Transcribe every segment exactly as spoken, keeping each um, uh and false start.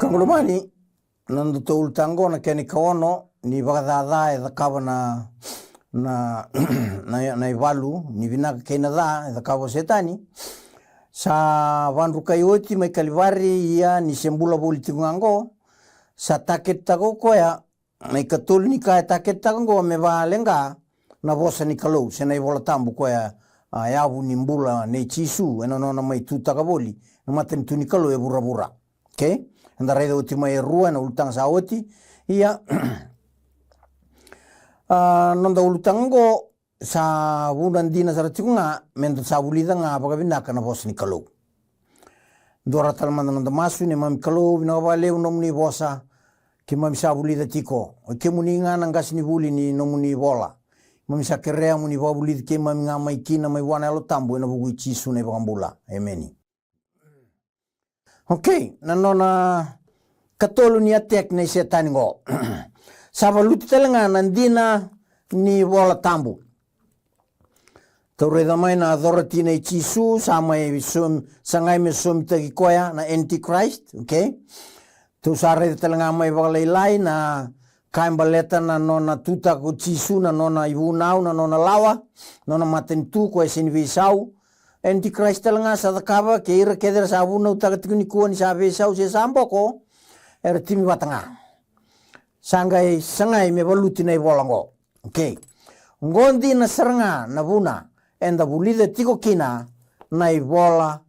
Qo lomani, na nodatou ulutaga qo na kena ikaono ni vakacaca e cakava na, na, na, na ivalu ni vinaka kei na ca e cakava o Setani. Sa vadrukai oti mai Kalivari, ia ni se bula voli tiko ga qo, sa taketetaka o koya, na ikatolu ni ka e taketetaka qo me valeqa na vosa ni Kalou se na iVola Tabu koya, a, yavu ni bula nei Jisu ena nona mai tutaka voli na matanitu ni Kalou e vuravura. Okay? Eda raica oti mai e rua ena ulutaga sa oti. Ia, a, noda ulutaga qo sa vuna dina sara tiko ga meda sa vulica ga vakavinaka na vosa ni Kalou. Dua ra tale mada noda masu. Neimami Kalou, vinaka vakalevu nomuni vosa keimami sa vulica tiko. O kemuni ga na qasenivuli ni nomuni vola. Keimami sa kerea mo ni vakavulici keimami ga mai kina mai vua na Yalo Tabu ena vuku i Jisu na iVakabula. Emeni. Okay, na nona katolu ni attack nei Setani qo. Sa valuti tale ga na dina ni Vola Tabu. Tou raica mai na authority nei Jisu, sa mai som-, sagai me somitaki koya na Antichrist, okay? Tou sa raica tale ga mai vakalailai na ka e baleta na nona tutaka ko Jisu, na nona ivunau, na nona lawa, nona matanitu koya e sega ni veisau. Antichrist tale ga sa cakava, kei ira kece era sa vunautaka tiko nikua ni sa veisau se sa boko, era timi vata ga. Sa qai sagai me valuti na ivola qo. Okay. Qo dina sara ga na vuna eda vulica tiko kina na iVola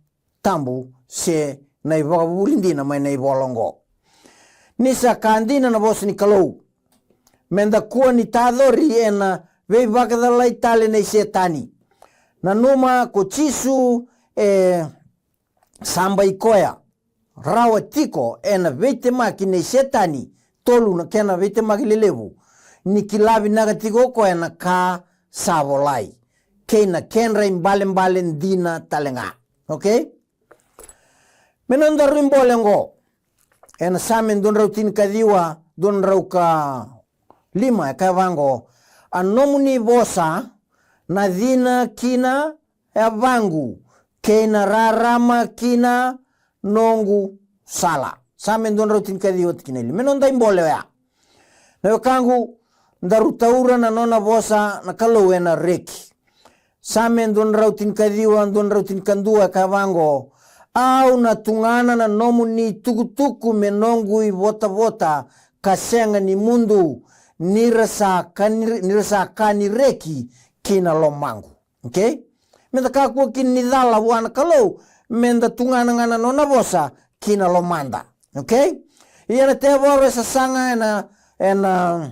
Tabu se na ivakavuvuli dina mai na ivola oqo. Ni sa ka dina na vosa ni Kalou, meda kua ni tacori ena veivakacalai tale nei Setani. Nanuma ko Jisu e sabai koya rawa tiko ena veitemaki nei Setani, tolu na kena veitemaki lelevu, ni kila vinaka tiko o koya na ka sa volai kei na kedra ibalebale dina tale ga. Okay? Me nodaru ibole oqo, ena Same dua drau tinikaciwa, dua drau ka lima, e kaya vaqo: A nomuni vosa na cina ki na yavaqu, kei na rarama ki na noqu sala. Same dua drau tinikaciwa, tikina e lima. Me noda ibole oya. Na wekaqu, daru taura na nona vosa na Kalou ena reki. Same dua drau tinikaciwa, dua drau tinikadua, e kaya vaqo: Au na tugana na nomuni tukutuku me noqu ivotavota ka sega ni mudu, ni ra sa ka ni, ni ra sa ka ni reki ki na lomaqu. Okay? Meda kakua kina ni cala vua na Kalou, meda tugana ga na nona vosa ki na lomada. Okay? Ia na tevoro e sasaga ena, ena,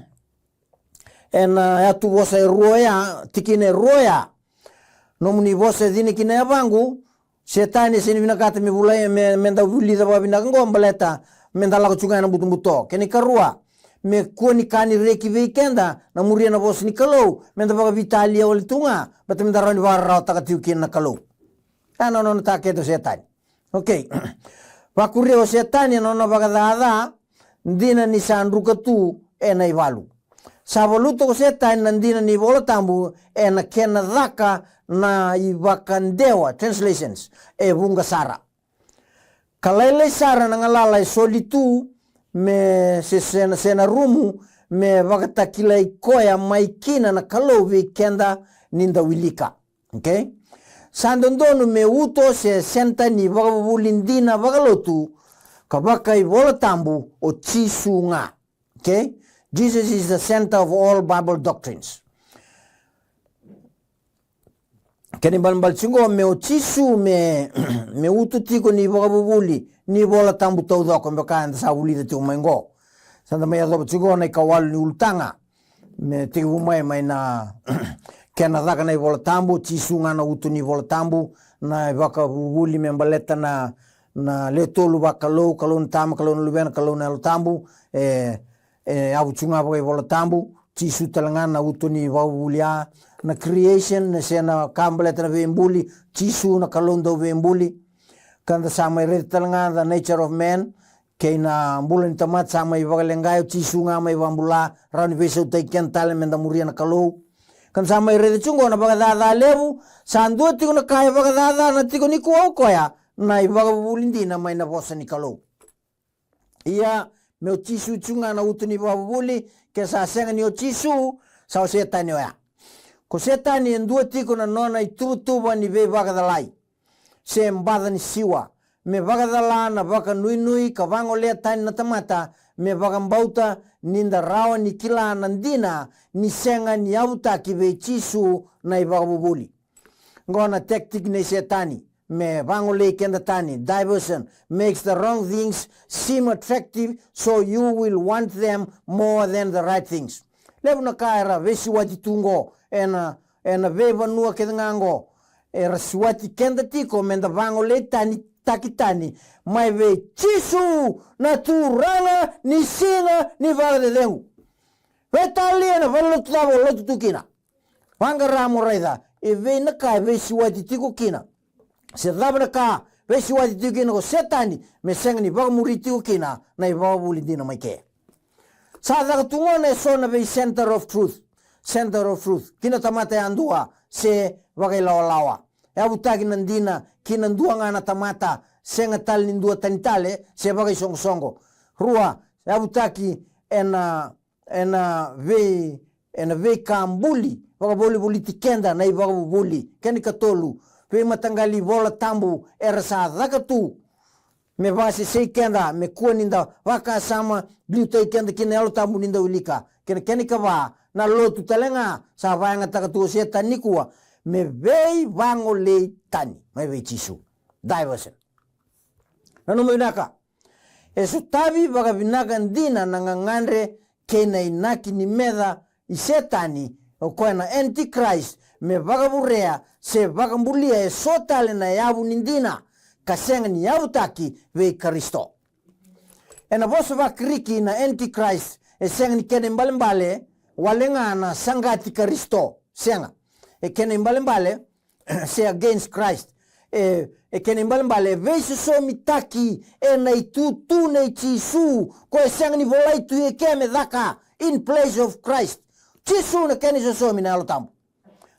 ena yatu vosa e rua oya, tikina e rua oya. Nomuni vosa e cina ki na yavaqu. Setani e sega ni vinakata me vulai, me, meda vulica vakavinaka qo, baleta meda lako tiko ga ena butobuto. Kena ikarua, me kua ni ka ni reki vei keda na muria na vosa ni Kalou, meda vakaveitalia wale tu ga, baleta meda rawa ni vakararawataka tiko kina na Kalou. A na nona takete o Setani. Okay. Vakuria o Setani na nona vakacaca, dina ni sa druka tu ena ivalu. Sa valuta ko Setani na dina ni Vola Tabu ena kena caka na ivakadewa, translations, e vuqa sara. Ka lailai sara na galala e soli tu me se, se na, se na rumu me vakatakilai koya mai kina na Kalou vei keda ni da wilika. Okay? Sa dodonu me uto se center ni vakavuvuli dina vakalotu ka vakaivolatabu o Jisu ga. Okay? Jesus is the center of all Bible doctrines. Kena ibalebale tiko qo me o Jisu me, me uto tiko ni vakavuvuli ni Vola Tabu taucoko, beka eda sa vulica tiko mai qo. Sa da mai yacova tiko na ikawalu ni ulutaga. Me tekivu mai, mai na kena caka na iVola Tabu, Jisu ga na uto ni Vola Tabu, na ivakavuvuli me baleta na, na le tolu vakalou, Kalou na Tama, Kalou na Luvena, Kalou na Yalo Tabu, e, e yavu tu ga vakaiVola Tabu, Jisu tale ga na uto ni vakavuvuli, a, na creation, na se na ka baleta na veibuli, Jisu na Kalou dau veibuli. Ka da sa mai raica tale ga the nature of man, kei na bula ni tamata sa mai vakaleqai, o Jisu ga mai vakabula, rawa ni veisautaki keda tale meda muria na Kalou. Ka da sa mai raica tiko qo na vakacaca levu, sa dua tiko na ka e vakacacana tiko nikua o koya, na ivakavuvuli dina mai na vosa ni Kalou. Ia, me o Jisu tu ga na uto ni vakavuvuli, ke sa sega ni o Jisu, sa o Setani oya. Ko Setani e dua tiko na nona ituvatuva ni veivakacalai se baca ni siwa, me vakacala na vakanuinui ka vagolea tani na tamata me vakabauta ni da rawa ni kila na dina ni sega ni yavutaki vei Jisu na ivakavuvuli. Qo na tactic nei Setani me vagolei keda tani. Diversion makes the wrong things seem attractive, so you will want them more than the right things. Levu na ka era veisiwati tu qo ena, ena veivanua kece ga qo. Era siwati keda tiko me da vagolei tani, taki tani mai vei Jisu na Turaga ni siga ni vakacecegu. Veitalia na valenilotu cava o lotu tu kina. Vaqara mo raica e vei na ka e veisiwati tiko kina, se cava na ka veisiwati tiko kina ko Setani me sega ni vakamuri tiko kina na ivakavuvuli dina mai ke. Sa caka tu gona eso na vei center of truth, center of truth ki na tamata yadua se vakailawalawa. Yavutaki na dina ki na dua ga na tamata, sega tale ni dua tani tale se vakaisoqosoqo. Rua, yavutaki ena, ena vei, ena veika buli vakavolivoliti keda na ivakavuvuli. Kena ikatolu, veimataqali iVola Tabu era sa caka tu me vakasesei keda, me kua ni da vakasama, liutaki keda ki na Yalo Tabu ni da wilika. Kei na kena ikava, na lotu tale ga sa vakayagataka tu o Setani nikua me veivagolei tani mai vei Jisu. Diversion. Nanuma vinaka, e sotavi vakavinaka dina na gagadre kei na inaki ni meca i Setani, o koya na Antichrist, me vakavurea se vakabulia eso tale na yavu ni dina ka sega ni yavutaki vei Karisito. Ena vosa vaKiriki na Antichrist e sega ni kena ibalebale wale ga na saqati Karisito. Sega. E kena ibalebale se against Christ. E, e kena ibalebale e veisosomitaki ena itutu nei Jisu, ko e sega ni volai tu e ke me caka, in place of Christ. Jisu na kena isosomi na Yalo Tabu.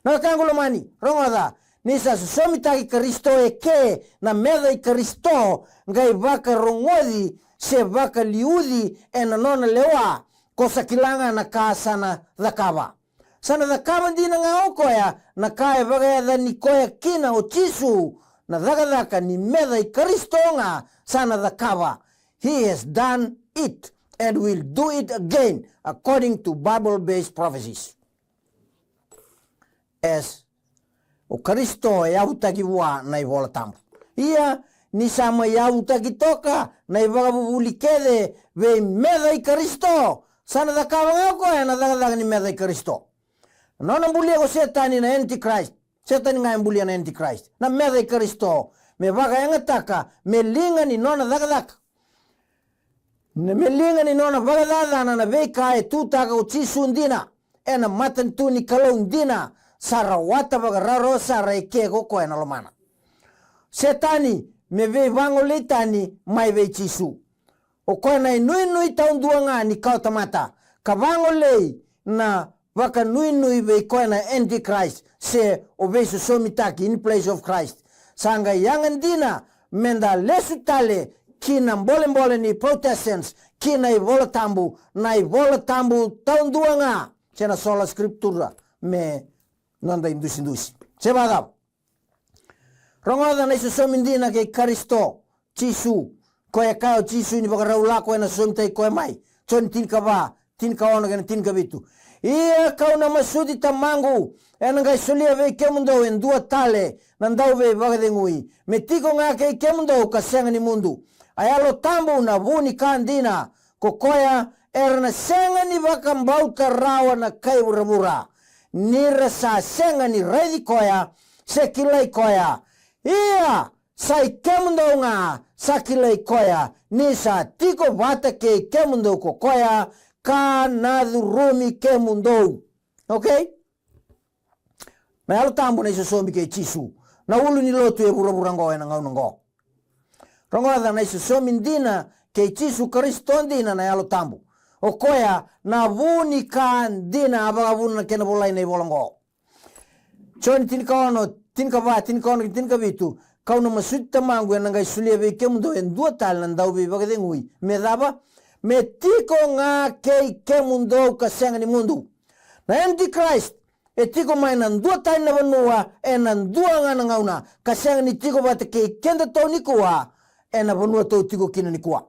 Na wekaqu lomani, rogoca, ni sa sosomitaki Karisito e ke na meca i Karisito, qai vakarogoci se vakaliuci ena nona lewa, ko sa kila ga na ka sa na cakava. Sa na cakava dina ga o koya na ka e vakayacani koya kina o Jisu, na cakacaka ni meca i Karisito ga sa na cakava. He has done it and will do it again according to Bible-based prophecies. As o Karisito e yavutaki vua na iVola Tabu. Ia, ni sa mai yavutaki toka na ivakavuvuli kece vei meca i Karisito, sa na cakava ga o koya na cakacaka ni meca i Karisito. Na nona bulia ko Setani na Antichrist. Setani ga e bulia na Antichrist, na meca i Karisito, me vakayagataka me liga ni nona cakacaka, me liga ni nona vakacacana na veika e tutaka o Jisu dina ena matanitu ni Kalou dina, sa rawata vakarawarawa sara e ke ko koya na lomana. Setani me veivagolei tani mai vei Jisu. O koya na inuinui taudua ga ni kawatamata, ka vagolei na vakanuinui vei koya na Antichrist, se o veisosomitaki, in place of Christ. Sa qai yaga dina me da lesu tale ki na bolebole ni Protestants, ki na iVola Tabu, na iVola Tabu taudua ga, se na sola scriptura me noda idusidusi. Se vakacava? Rogoca na isosomi dina kei Karisito Jisu, koya e kaya o Jisu ni vakarau lako ena sosomitaki koya mai. Joni tinikava, tinikaono kei na tinikavitu. Ia kau na masuti Tamaqu, ena qai solia vei kemudou e dua tale na dauveivakacegui, me tiko ga kei kemudou ka sega ni mudu. A Yalo Tabu na vu ni ka dina, ko koya era na sega ni vakabauta rawa na kai vuravura, ni ra sa sega ni raici koya, se kilai koya. Ia, sa i kemudou ga sa kilai koya, ni sa tiko vata kei kemudou ko koya, ka na curumi kemudou. Okay? Na Yalo Tabu na isosomi kei Jisu, na ulu ni lotu e vuravura qo ena gauna qo. Rogoca, na isosomi dina kei Jisu Karisito dina na Yalo Tabu. O koya na vu ni ka dina, a vakavuna na kena volai na ivola qo. Joni tinikaono, tinikava, tinikaono kei tinikavitu. ka'u na masuti Tamaqu, ena qai solia vei kemudou e dua tale na dauveivakacegui. Me cava? Me tiko ga kei kemudou ka sega ni mudu. Na Antichrist e tiko mai na dua tani na vanua ena dua ga na gauna, ka sega ni tiko vata kei kedatou nikua ena vanua tou tiko kina nikua.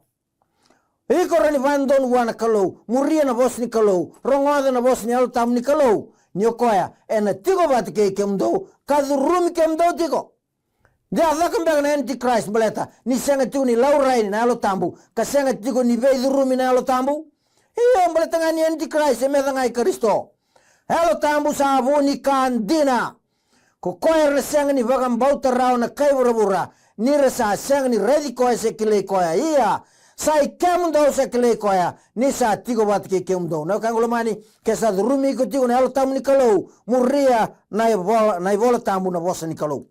Iko rawa ni vakadodonu vua na Kalou, muria na vosa ni Kalou, rogoca na vosa ni Yalo Tabu ni Kalou, ni o koya ena tiko vata kei kemudou ka curumi kemudou tiko. De a caka beka na Antichrist baleta ni sega tiko ni laurai na Yalo Tabu, ka sega tiko ni veicurumi na Yalo Tabu? Io, baleta ga ni Antichrist e meca ga i Karisito. Yalo Tabu sa vu ni ka dina. Ko koya era na sega ni vakabauta rawa na kai vuravura, ni ra sa sega ni raici koya se kilai koya. Ia, sa i kemudou sa kilai koya, ni sa tiko vata kei kemudou. Na wekaqu lomani, ke sa curumi iko tiko na Yalo Tabu ni Kalou, muria na ivola, na iVola Tabu, na vosa ni Kalou.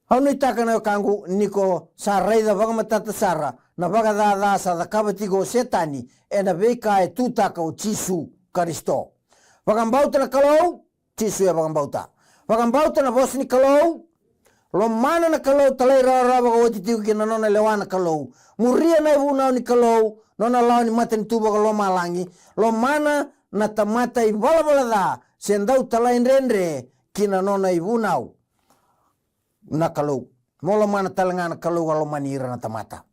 Au nuitaka na wekaqu ni ko sa raica vakamatata sara na vakacaca sa cakava tiko o Setani ena veika e tutaka o Jisu Karisito. Vakabauta na Kalou, Jisu e vakabauta. Vakabauta na vosa ni Kalou, lomana na Kalou, talairawarawa vakaoti tiko ki na nona lewa na Kalou. Muria na ivunau ni Kalou, nona lawa ni matanitu vakalomalagi. Lomana na tamata ivalavala ca se dau talaidredre ki na nona ivunau na Kalou. Mo lomana tale ga na Kalou ka lomani ira na tamata.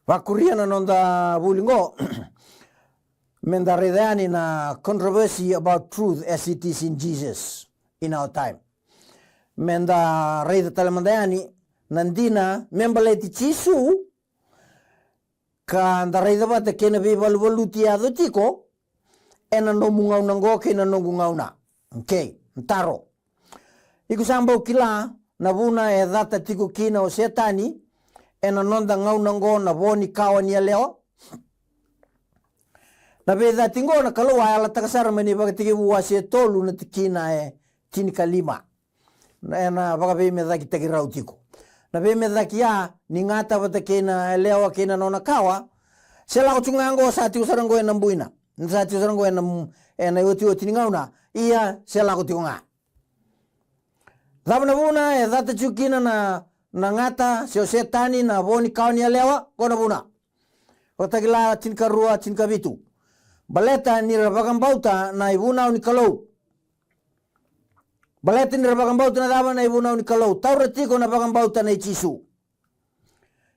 Vakuria na noda vuli qo, meda raica yani na controversy about truth as it is in Jesus in our time. Meda raica tale mada yani na dina me baleti Jisu, ka da raica vata kei na veivaluvaluti e yaco tiko ena nomu gauna qo kei na noqu gauna. Okei, taro. Iko sa bau kila na vuna e cata tiko kina o Setani ena noda gauna qo na vo ni kawa ni yalewa? Na veicati qo na Kalou a yalataka sara mai na iVakatekivu wase tolu na tikina e tinikalima. Na, ena vakaveimecakitaki rau tiko. Na veimecaki ya ni gata vata kei na yalewa kei na nona kawa, se lako tiko ga qo, sa tiko sara qo ena buina, sa tiko sara qo ena, ena iotioti ni gauna. Ia, se lako tiko ga. Cava na vuna e cata tiko kina na, na gata se o Setani na vo ni kawa ni yalewa? Qo na vuna. Vakatakila tinikarua, tinikavitu. Baleta ni ra vakabauta na ivunau ni Kalou. Baleta ni ra vakabauta na cava? Na ivunau ni Kalou. Taura tiko na vakabauta nei Jisu.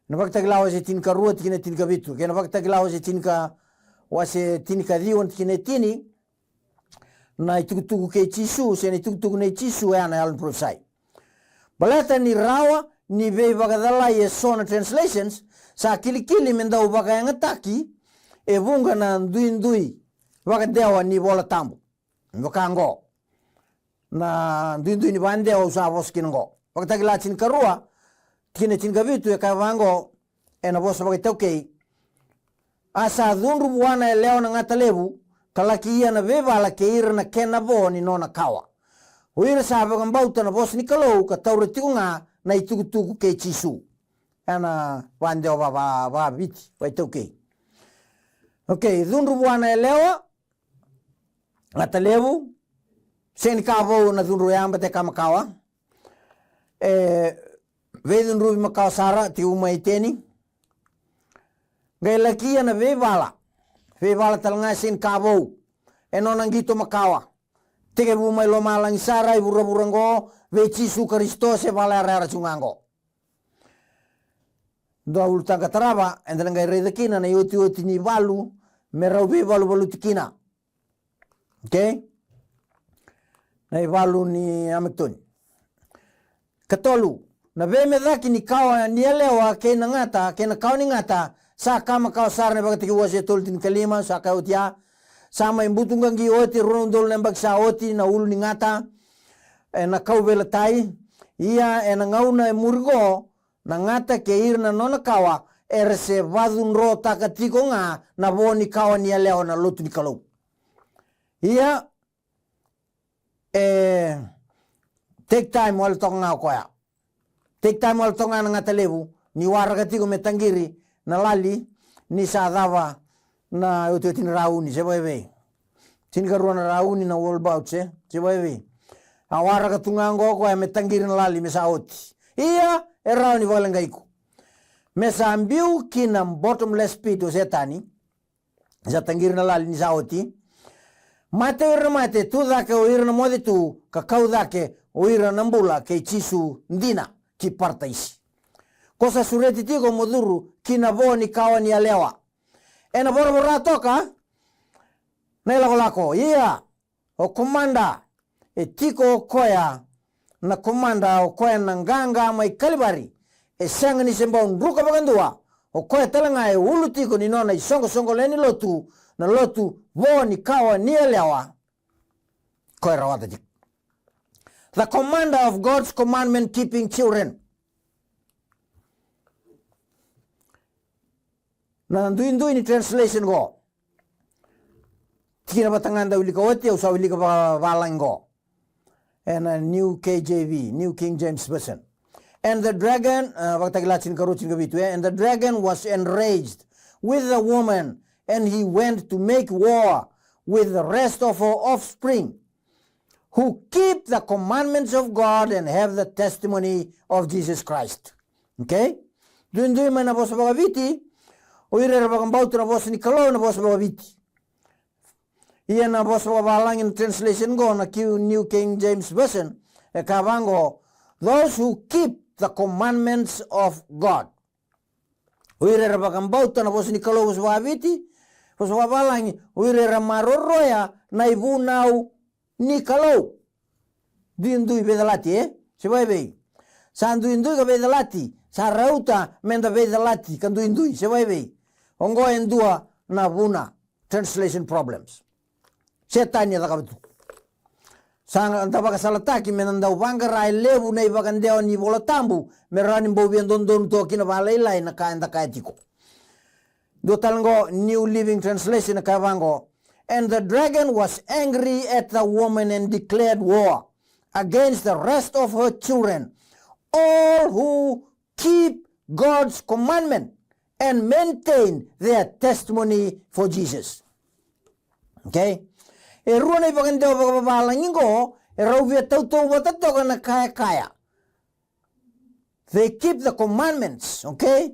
Na Vakatakila wase tinikarua tikina e tinikavitu, kei na Vakatakila wase tinika, wase tinikaciwa tikina e tini. Na itukutuku kei Jisu, se na itukutuku nei Jisu, e a na yalo ni parofisai. Baleta ni rawa ni veivakacalai e so na translations, sa kilikili me dau vakayagataki e vuqa na duidui vakadewa ni Vola Tabu. Vaka qo. Na duidui ni vakadewa au sa vosa kina qo. Vakatakila tinikarua, tikina tinikavitu, e kaya vaqo ena vosa vakaitaukei: A sa cudru vua na yalewa na gata levu, ka laki ia na veivala kei ira na kena vo ni nona kawa. O ira sa vakabauta na vosa ni Kalou ka taura tiko ga na itukutuku kei Jisu. Ena vakadewa va, va, vakaViti, vakaitaukei. Okei, cudru vua na yalewa gata levu, sega ni ka vou na cudru ya, baleta e ka makawa. E veicudruvi makawa sara, tekivu mai Iteni. Qai laki ia na veivala, veivala tale ga sega ni ka vou, e nona qito makawa. Tekivu mai lomalagi sara, i vuravura qo, vei Jisu Karisito, se vala yarayara tiko ga qo. Dua ulutaga tarava eda na qai raica kina na iotioti ni valu me rau veivaluvaluti kina. Okei? Na ivalu ni Amaketoni. Katolu, na veimecaki ni kawa ni yalewa kei na gata, kei na kawa ni gata, sa ka makawa sara. Na Vakatekivu wase tolu tinikalima, sa ka oti ya. Sa mai butuqaqi oti, rua na udolu na yabaki sa oti na ulu ni gata ena kauveilatai. Ia ena gauna e muri qo, na gata kei ira na nona kawa era se vakacudrotaka tiko ga na vo ni kawa ni yalewa, na lotu ni Kalou. Ia, e take time wale toka ga o koya. Take time wale toka ga na gata levu, ni waraka tiko me taqiri na lali, ni sa cava na iotioti ni rauni, se vakaevei. Tinikarua na rauni na world bout, se, se vakaevei. A waraka tu ga oqo o koya me taqiri na lali me sa oti. Ia, e rawa ni vakaleqai iko. Me sa biu ki na bottomless pit o Setani, sa taqiri na lali ni sa oti. Mate o ira na mate, tu cake o ira na moce tu, ka kau cake o ira na bula kei Jisu dina ki parataisi. Ko sa sureti tiko mo curu ki na vo ni kawa ni yalewa. Ena voravora toka na ilakolako. Ia, o komada, e tiko o koya na komada, o koya na qaqa mai Kalivari, e sega ni se bau druka vakadua. O koya tale ga e ulu tiko ni nona isoqosoqo lewe ni lotu, na lotu vo ni kawa ni yalewa. Koya e rawata tiko. The commander of God's commandment keeping children. Na duidui ni translation qo. Tikina vata ga da wilika oti, au sa wilika va-, valagi qo. Ena New K J V, New King James Version. And the dragon, uh, Vakatakila tinikarua tinikavitu, eh? And the dragon was enraged with the woman, and he went to make war with the rest of her offspring, who keep the commandments of God and have the testimony of Jesus Christ. Okay? Duidui mai na vosa vakaviti, o ira era vakabauta na vosa ni Kalou na vosa vakaviti. Ia na vosa vakavalagi na translation qo na Q, New King James Version, e kaya vaqo, those who keep the commandments of God. O ira era vakabauta na vosa ni Kalou, vosa vakaviti, vosa vakavalagi, o ira era maroroya na ivunau ni Kalou. Duidui veicalati, e? Se vaevei? Sa duidui ka veicalati, sa rauta meda veicalati ka duidui, se vaevei? Oqo e dua na vuna, translation problems. Setani e cakava tu. Sa da vakasalataki meda dau vaqara e levu na ivakadewa ni Vola Tabu, me rawa ni bau via dodonu toka kina vakalailai na ka eda kaya tiko. Dua tale qo, New Living Translation, e kaya vaqo, and the dragon was angry at the woman and declared war against the rest of her children, all who keep God's commandment and maintain their testimony for Jesus. Okay? E rua na ivakadewa vakavavalagi qo, e rau via tautauvata toka na kayakaya. They keep the commandments, okay?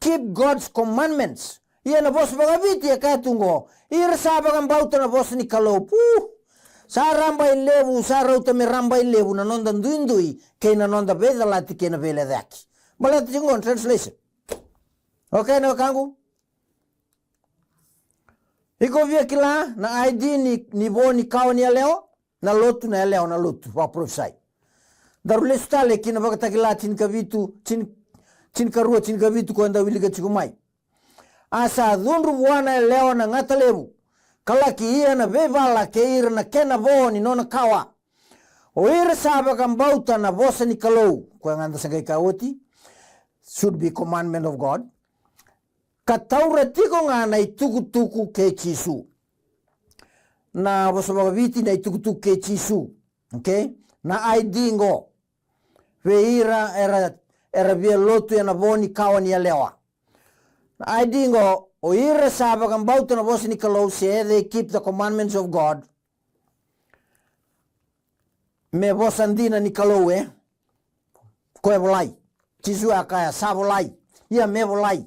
Keep God's commandments. Ia na vosa vakaviti e kaya tu qo, ira sa vakabauta na vosa ni Kalou. Pu! Sa rabailevu, sa rauta me rabailevu na noda duidui kei na noda veicalati kei na veilecayaki. Baleta tiko qo na translation. Okay, na wekaqu? Iko via kila na I D ni, ni vo ni kawa ni yalewa? Na lotu, na yalewa, na lotu vakaparofisai. Daru lesu tale ki na Vakatakila tinikavitu, tini-, tinikarua, tinikavitu, ko eda wilika tiko mai. A sa cudru vua na yalewa na gata levu, ka laki ia na veivala kei ira na kena vo ni nona kawa. O ira sa vakabauta na vosa ni Kalou, koya ga da sa qai kaya oti, should be commandment of God. Ka taura tiko ga na itukutuku kei Jisu. Na vosa vakaviti na itukutuku kei Jisu. Okay? Na I D qo. Vei ira era, era via lotu ena vo ni kawa ni yalewa. Na I D qo, o ira sa vakabauta na vosa ni Kalou, se they keep the commandments of God. Me vosa dina ni Kalou, e? Koya e volai. Jisu a kaya sa volai. Ia me volai.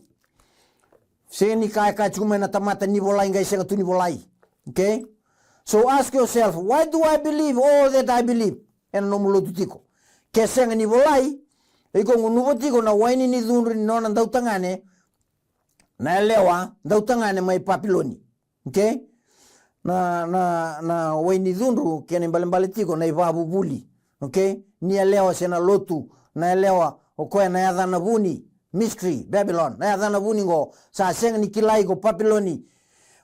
Sega ni kaya, kaya tiko mai na tamata ni volai qai sega tu ni volai. Okay? So ask yourself, why do I believe all that I believe? Ena nomu lotu tiko. Ke sega ni volai, iko gunuva tiko na waini ni cudru ni nona dautagane, na yalewa dautagane mai Papiloni. Okay? Na, na, na waini cudru, kena ibalebale tiko na ivakavuvuli. Okay? Ni yalewa se na lotu, na yalewa, o koya na yacana vuni, mystery, Babylon, na yacana vuni qo, sa sega ni kilai ko Papiloni.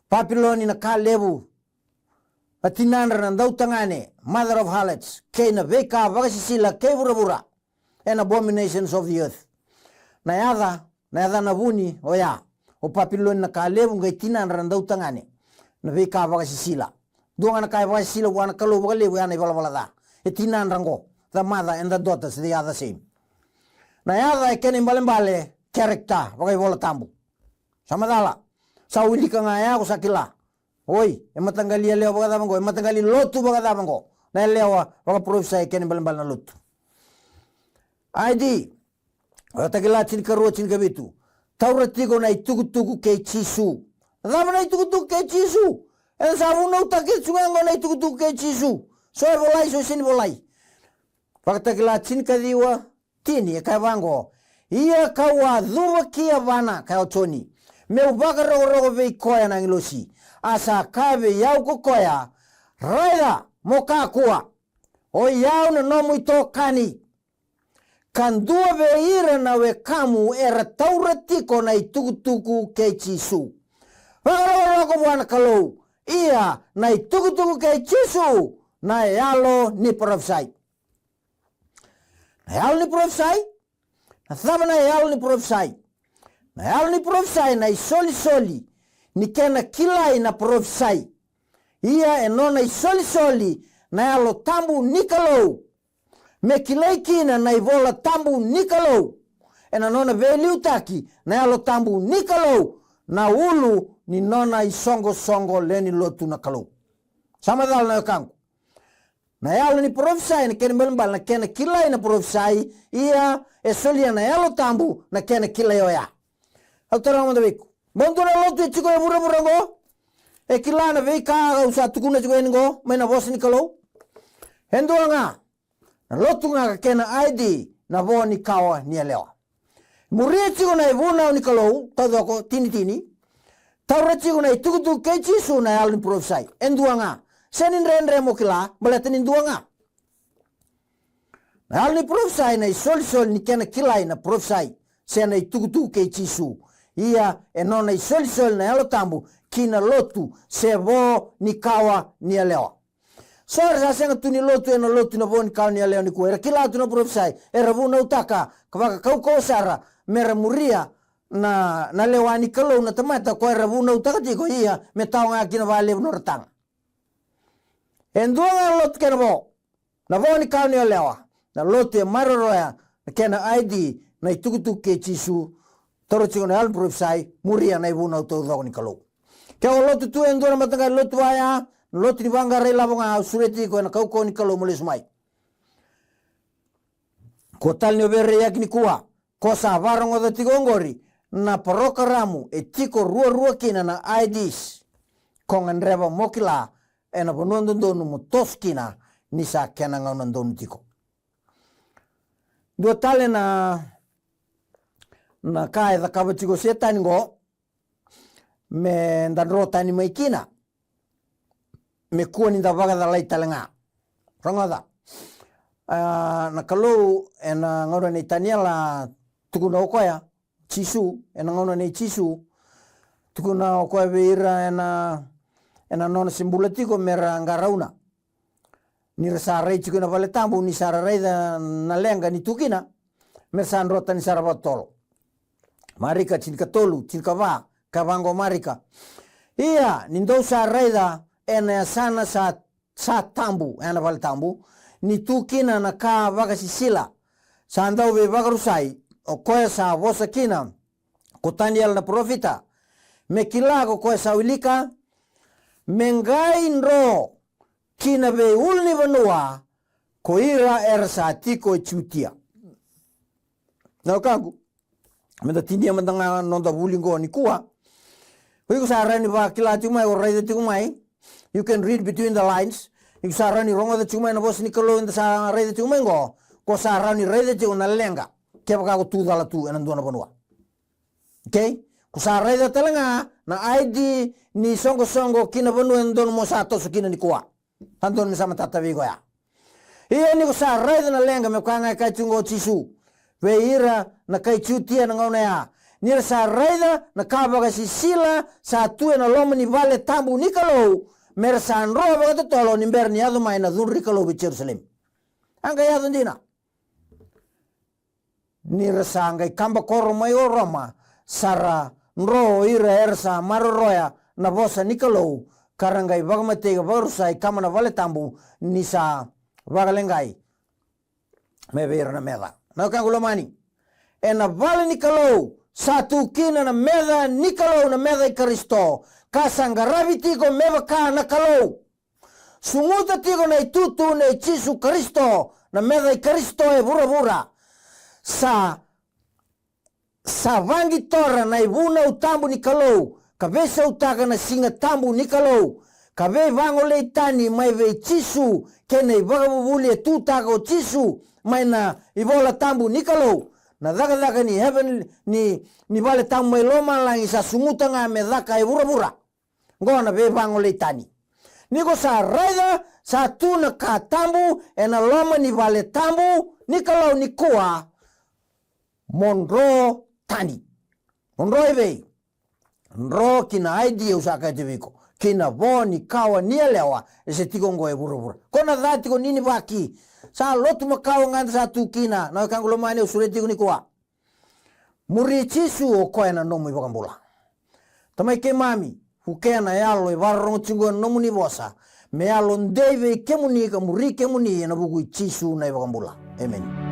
Papiloni na ka levu, a tinadra na dautagane, mother of harlots, kei na veika vakasisila kei vuravura. And abominations of the earth. Na yaca, na yacana vuni oya, o Papiloni na ka levu qai tinadra na dautagane, na veika vakasisila. Dua ga na ka e vakasisila vua na Kalou vakalevu oya na ivalavala ca. E tinadra qo, the mother and the daughters, they are the same. Na yaca e kena ibalebale, character, vakaivolatabu. Sa macala. Sa wilika ga ya ko sa kila. Oi, e mataqali yalewa vakacava qo, e mataqali lotu vakacava qo. na yalewa vakaparofisai kena ibalebale na lotu. Aidi, Vakatakila tinikarua, tinikavitu. Taura tiko na itukutuku kei Jisu. Cava na itukutuku kei Jisu? Eda sa vunautaki tiko ga qo na itukutuku kei Jisu. So e volai, so e sega ni volai. Vakatakila tinikaciwa, tini, e kaya vaqo: Ia kau a cuva ki yavana, kaya o Joni, me'u vakarokoroko vei koya na agilosi. A sa kaya vei au ko koya: Raica, mo kakua, o i au na nomu itokani, ka dua vei ira na wekamu era taura tiko na itukutuku kei Jisu. Vakarokoroko vua na Kalou. Ia na itukutuku kei Jisu na yalo ni parofisai. Na yalo ni parofisai. Na cava na yalo ni parofisai? Na yalo ni parofisai na isolisoli ni kena kilai na parofisai. Ia e nona isolisoli na Yalo Tabu ni Kalou, me kilai kina na iVola Tabu ni Kalou. Ena nona veiliutaki na Yalo Tabu ni Kalou na ulu ni nona isoqosoqo lewe ni lotu na Kalou. Sa macala na wekaqu. Na yalo ni parofisai, na kena ibalebale na kena kilai na parofisai, ia e solia na Yalo Tabu na kena kilai oya. Au taroga mada vei iko. Bau dua na lotu e tiko e vuravura oqo e kila na veika au sa tukuna tiko yani oqo mai na vosa ni Kalou? E dua ga. Na lotu ga ka kena I D na vo ni kawa ni yalewa. Muria tiko na ivunau ni Kalou taucoko, tinitini. Taura tiko na itukutuku kei Jisu na yalo ni parofisai. E dua ga. Sega ni dredre mo kila, baleta ni dua ga. Na yalo ni parofisai na isolisoli ni kena kilai na parofisai se na itukutuku kei Jisu. Ia e nona isolisoli na Yalo Tabu ki na lotu se vo ni kawa ni yalewa. So era sa sega tu ni lotu ena lotu na vo ni kawa ni yalewa nikua. Era kila tu na parofisai, era vunautaka ka vakakaukauwa sara mera muria na, na lewa ni Kalou na tamata ko era vunautaka tiko, ia me tawa ga kina vakalevu nodra taga. E dua ga na lotu kena vo, na vo ni kawa ni yalewa, na lotu e maroroya na kena I D na itukutuku kei Jisu, taura tiko na yalo ni parofisai, muria na ivunau taucoko ni Kalou. Ke o lotu tu e dua na mataqali lotu vaya, na lotu ni vaqara ilavo ga, au sureti iko ena kaukauwa ni Kalou mo lesu mai. Kua tale ni o veiraiyaki nikua, ko sa vakarogoca tiko oqori na parokaramu e tiko ruarua kina na I Ds. Ko gadreva mo kila ena vanua dodonu mo toso kina ni sa kena gauna donu tiko. Dua tale na, na ka e cakava tiko o Setani qo, me da dro tani mai kina, me kua ni da vakacalai tale ga. Rogoca. A, na Kalou ena gauna nei Taniela, tukuna o koya, Jisu, ena gauna nei Jisu, tukuna o koya vei ira ena, ena nona se bula tiko mera qarauna. Ni ra sa rai tiko ena vale tabu, ni sa ra raica na leqa ni tu kina, me ra sa dro tani sara vakatotolo. Marika tinikatolu, tinikava, ka vaqo Marika. Ia, ni dou sa raica ena yasana sa, sa tabu, ena vale tabu, ni tu kina na ka vakasisila, sa dau veivakarusai, o koya sa vosa kina ko Taniela na parofita, me kila ko koya sa wilika, me qai dro ki na veiulunivanua ko ira era sa tiko e Jutia. Na wekaqu, me da tinia mada ga na noda vuli qo nikua. O iko sa rawa ni vakila tiko mai, o raica tiko mai. You can read between the lines. Iko sa rawa ni rogoca tiko mai na vosa ni Kalou eda sa raica tiko mai qo. Ko sa rawa ni raica tiko na leqa kevaka ko tu cala tu ena dua na vanua. Okay? Ko sa raica tale ga na I D ni soqosoqo ki na vanua e dodonu mo sa toso kina nikua. Sa dodonu me sa matata vei iko ya. Ia ni ko sa raica na leqa, me koya ga e kaya tiko qo o Jisu vei ira na kai Jutia na gauna ya. Ni ra sa raica na ka vakasisila sa tu ena loma ni vale tabu ni Kalou, me ra sa dro vakatotolo ni bera ni yaco mai na cudru ni Kalou vei Jerusalemi. A qai yaco dina. Ni ra sa qai kaba koro mai o Roma, sa ra dro o ira era sa maroroya na vosa ni Kalou, ka ra qai vakamatei ka vakarusai, kama na vale tabu, ni sa vakaleqai mai vei ira na meca. Na wekaqu lomani, ena vale ni Kalou sa tu kina na meca ni Kalou, na meca i Karisito, ka sa qaravi tiko me vaka na Kalou. Suguta tiko na itutu nei Jisu Karisito, na meca i Karisito e vuravura. Sa sa vaqitora na ivunau tabu ni Kalou, ka veisautaka na siga tabu ni Kalou, ka veivagolei tani mai vei Jisu kei na ivakavuvuli e tutaka o Jisu mai na ivola tabu ni Kalou. Na cakacaka ni heaven ni, ni vale tabu mai lomalagi sa suguta ga me caka e vuravura. Qo na veivagolei tani. Ni ko sa raica sa tu na ka tabu ena loma ni vale tabu ni Kalou nikua, mo dro tani. Mo dro i vei? Dro ki na idea au sa kaya tiko vei iko, ki na vo ni kawa ni yalewa e se tiko oqo e vuravura. Ko na ca tiko ni ni vaki. Sa lotu makawa ga da sa tu kina, na wekaqu lomani, au sureti iko nikua. Muri Jisu, o koya na nomu iVakabula. Tamai keimami, vukea na yalo e vakarorogo tiko ena nomuni vosa me yalo dei vei kemuni ka muri kemuni, ena vuku i Jisu na iVakabula. Emeni.